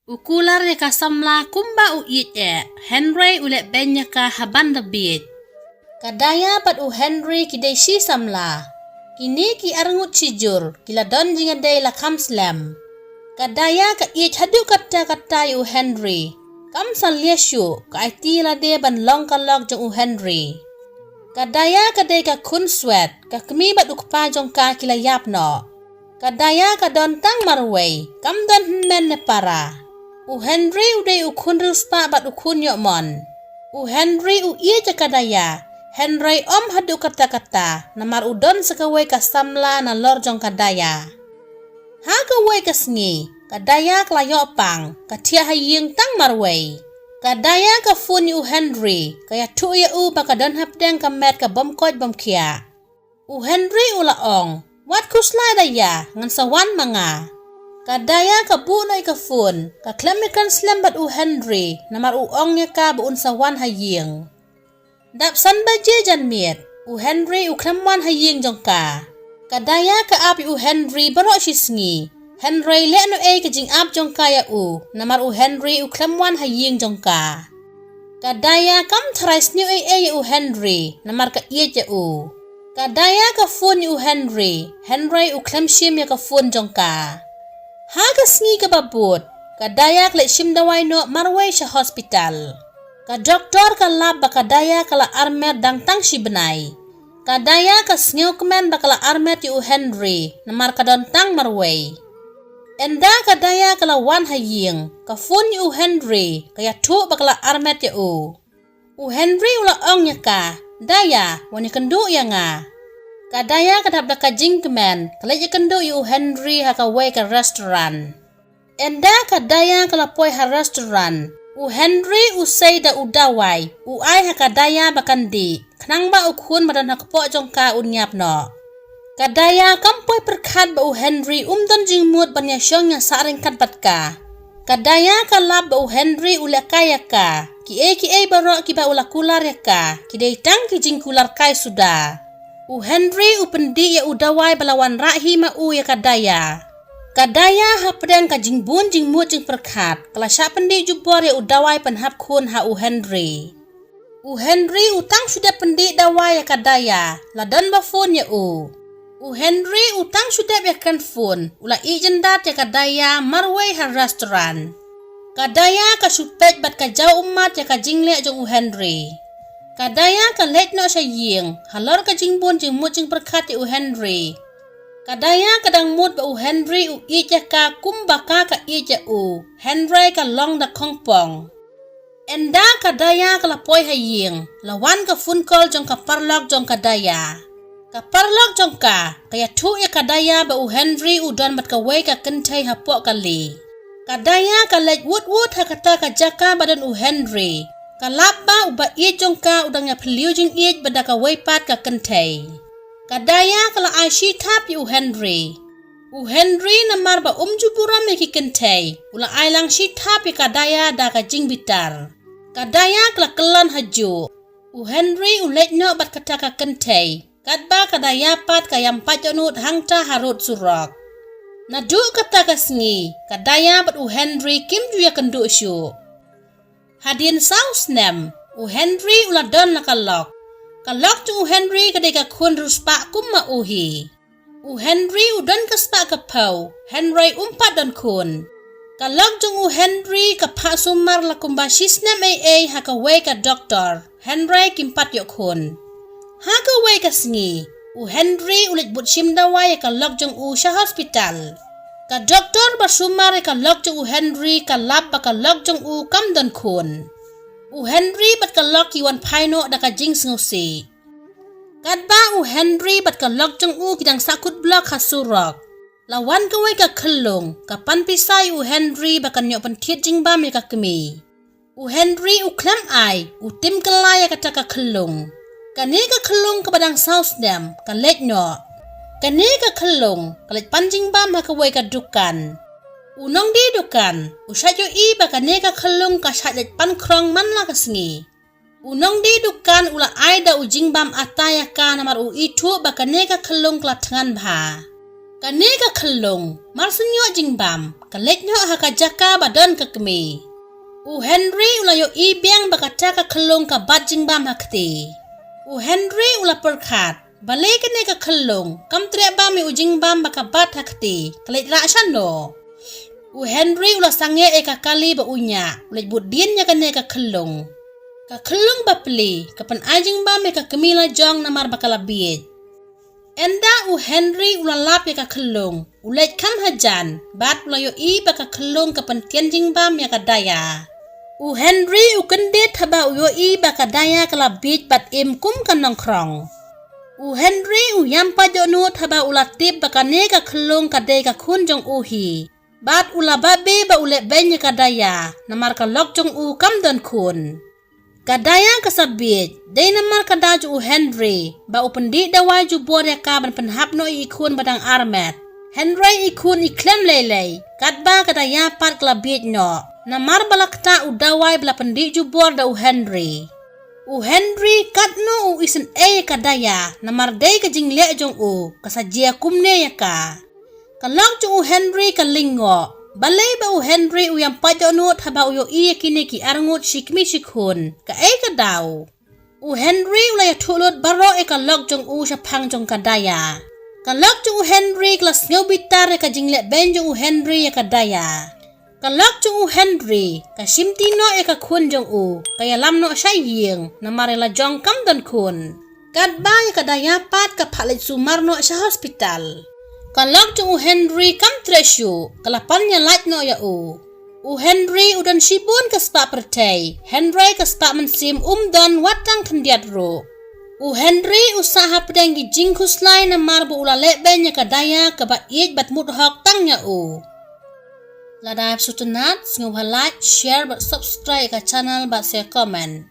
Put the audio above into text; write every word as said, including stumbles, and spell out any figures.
U kular ïa ka samla kumba u ïeit eh, hynrei u leh beiñ ïa ka ha ban da bieit. Ka Daya bad u Henry ki dei shi samla. Kine ki arngut shijur, ki la don jingïadei la kham slem. Ka Daya ka ïeit haduh katta katta ïa u Henry. Kam salia shuh, ka aiti lade ban long ka lok jong u Henry. Ka Daya ka dei ka khun swet, ka kmie bad u kpa jong ka ki la ïap noh. Ka Daya ka don tang marwei, kam don hynmen ne para. U Henry u dei u khun riewspah bad u khun ïohmon. U Henry u ïeit ïa ka Daya, hynrei ym haduh katta katta, namar u don sa kawei ka samla nalor jong ka Daya. Ha kawei ka sngi, ka Daya ka la ïoh pang, ka thiah ha ïing tang marwei. Ka Daya ka phone ïa u Henry, ka ïathuh ïa u ba ka don hapdeng ka met ka bym koit bym khiah. U Henry u la ong, "Wat khuslai Daya, ngan sa wan ma nga." Ka Daya ka buh noh ïa ka phone, ka khlem ïakren slem bad u Henry, namar u ong ïa ka ba un sa wan ha ïing. Dap san baje janmiet, u Henry u khlem wan ha ïing jong ka. Ka Daya ka ap ïa u Henry baroh shi sngi, hynrei leh noh ei ka jingap jong ka ïa u, namar u Henry u khlem wan ha ïing jong ka. Ka Daya kam tharai sniew ei ei ïa u Henry, namar ka ïeit ïa u. Ka Daya ka phone ïa u Henry, hynrei u khlem shim ïa ka phone jong ka. Ha ka sngi kaba bud, ka Daya ka leit shim dawai noh marwei sha hospital. Ka doktor ka lap ba ka Daya ka la armet dang tang shi bnai. Ka Daya ka sngewkmen ba ka la armet ïa u Henry, namar ka don tang marwei. Ynda ka Daya ka la wan ha ïing, ka phone ïa u Henry, ka ïathuh ba ka la armet ïa u. U Henry u la ong ïa ka, "Daya, wan ïakynduh ïa nga." Ka Daya ka dap da ka jingkmen, ka leit ïakynduh ïa u Henry ha kawei ka restaurant. Ynda ka Daya ka la poi ha restaurant, u Henry u sei da u dawai, u ai ha ka Daya ba kan dih, khnang ba u khun ba don ha kpoh jong ka un ïap noh. Ka Daya kam poi pyrkhat ba u Henry um don jingmut ban ïashong ïasah ryngkat bad ka. Ka Daya ka lap ba u Henry u lehkai ïa ka, kiei kiei baroh kiba u la kular ïa ka, ki dei tang ki jingkular kai suda. U Henry u pyndih ïa u dawai ba la wanrah hi ma u ïa ka Daya. Ka Daya hapdeng ka jingbun jingmut jingpyrkhat, ka la shah pyndih jubor ïa u dawai pynhap khun ha u Henry. U Henry u tang shu dep pyndih dawai ïa ka Daya, la don ba phone ïa u. U Henry u tang shu dep ïakren phone, u la ïeh jyndat ïa ka Daya marwei ha restaurant. Ka Daya ka shu peit bad ka jaw ummat ïa ka jingleh jong u Henry. Ka Daya ka leit noh sha ïing, halor ka jingbun jingmut jingpyrkhat ïa u Henry. Ka Daya ka dang mut ba u Henry u ïeit ïa ka kumba ka ka ïeit ïa u, hynrei ka long da khongpong. Ynda ka Daya ka la poi ha ïing, la wan ka phone call jong ka paralok jong ka Daya. Ka paralok jong ka, ka ïathuh ïa ka Daya ba u Henry u don bad kawei ka kynthei hapoh kali. Ka Daya ka leit wut wut ha kata ka jaka ba don u Henry. Ka lap ba u ba ïeit jong ka u dang ïaphylliew jingïeit bad da kawei pat ka kynthei. Ka Daya ka la ai shi thap ïa u Henry. U Henry namar ba um ju burom ïa ki kynthei, u la ai lang shi thap ïa ka Daya da ka jingbitar. Ka Daya ka la kyllon ha juh. U Henry u leit noh bad kata ka kynthei, katba ka Daya pat ka ïam pat ïohnud hangta harud surok. Naduh kata ka sngi, ka Daya bad u Henry kim ju ïakynduh shuh. Hadien saw snem, u Henry u la don la ka lok. Ka lok jong u Henry ka dei ka khun riewspah kum ma u hi. U Henry u don ka spah ka phew, hynrei um pat don khun. Ka lok jong u Henry ka phah sumar la kumba shi snem ei ei ha kawei ka doktor, hynrei kim pat ïoh khun. Ha kawei ka sngi, u Henry u leit bud shim dawai ïa ka lok jong u sha hospital. Ka doktor ba sumar ïa ka lok jong u Henry ka lap ba ka lok jong u kam don khun. U Henry bad ka lok ki wan phai noh da ka jingsngewsih. Katba u Henry bad ka lok jong u ki dang sahkut block ha surok, la wan kawei ka khyllung, ka pan pisa ïa u Henry ba kan ïoh pynthied jingbam ïa ka kmie. U Henry u khlem ai, u tim kylla ïa kata ka khyllung. Kane ka khyllung kaba dang saw snem, ka leit noh. Kane ka khyllung, ka leit pan jingbam ha kawei ka dukan. U nongdie dukan, u shait ïohi ba kane ka khyllung ka shait leit pan khrong man la ka sngi. U nongdie dukan u la ai da u jingbam atta ïa ka namar u ithuh ba kane ka khyllung ka la thngan bha. Kane ka khyllung, mar shu ïoh jingbam, Ka leit noh ha ka jaka ba don ka kmie. U Henry u la ïohi biang ba kata ka khyllung ka bat jingbam ha kti. U Henry u la pyrkhat, balei kane ka khyllung kam treh bam ïa u jingbam ba ka bat ha kti, ka leit rah shano? U Henry u la sangeh ïa ka kali ba u ñiah, u leit bud dien ïa kane ka khyllung. Ka khyllung ba pli ka pynai jingbam ïa ka kmie la jong namar ba ka la bieit. Ynda u Henry u la lap ïa ka khyllung, u leit kham hajan bad u la ïohi ba ka khyllung ka pyntien jingbam ïa ka Daya. U Henry u kyndit haba u ïohi ba ka Daya ka la bieit bad im kum ka nongkhrong. U Henry u ïam pat ïoh nud haba u la tip ba kane ka khyllung ka dei ka khun jong u hi. Bad u la babe ba u leh beiñ ïa ka Daya, namar ka lok jong u kam don khun. Ka Daya ka sa bieit, dei namar ka daw jong u Henry ba u pyndih dawai jubor ïa ka ban pynhap noh ïa i khun ba dang armet. Hynrei i khun i khlem lei lei, katba ka Daya pat ka la bieit noh namar ba la ktah u dawai ba la pyndih jubor da u Henry. U Henry katno u isynei ïa ka Daya namar dei ka jingleh jong u, ka sa jia kumne ïa ka. Ka lok jong u Henry ka lyngngoh. Balei ba u Henry u ïam pat ïoh nud haba u ïohi ïa kine ki arngut shi kmie shi khun? Kaei ka daw? U Henry u la ïathuh lut baroh ïa ka lok jong u shaphang jong ka Daya. Ka lok jong u Henry ka la sngew bitar ïa ka jingleh beiñ jong u Henry ïa ka Daya. Ka lok jong u Henry ka shimti noh ïa ka khun jong u, ka ïalam noh sha ïing namar ïa la jong kam don khun. Katba ïa ka Daya pat ka phah leit sumar noh sha hospital. Ka lok jong u Henry kam treh shuh, ka la pan ïalait noh ïa u. U Henry u don shibun ka spah pyrthei, hynrei ka spah mynsiem um don wat tang khyndiat ruh. U Henry u sah hapdeng ki jingkhuslai namar ba u la leh beiñ ïa ka Daya kaba ïeit bad mut hok tang ïa u. Lada phi sngewtynnat, sngewbha like, share bad subscribe ïa ka channel bad share comment.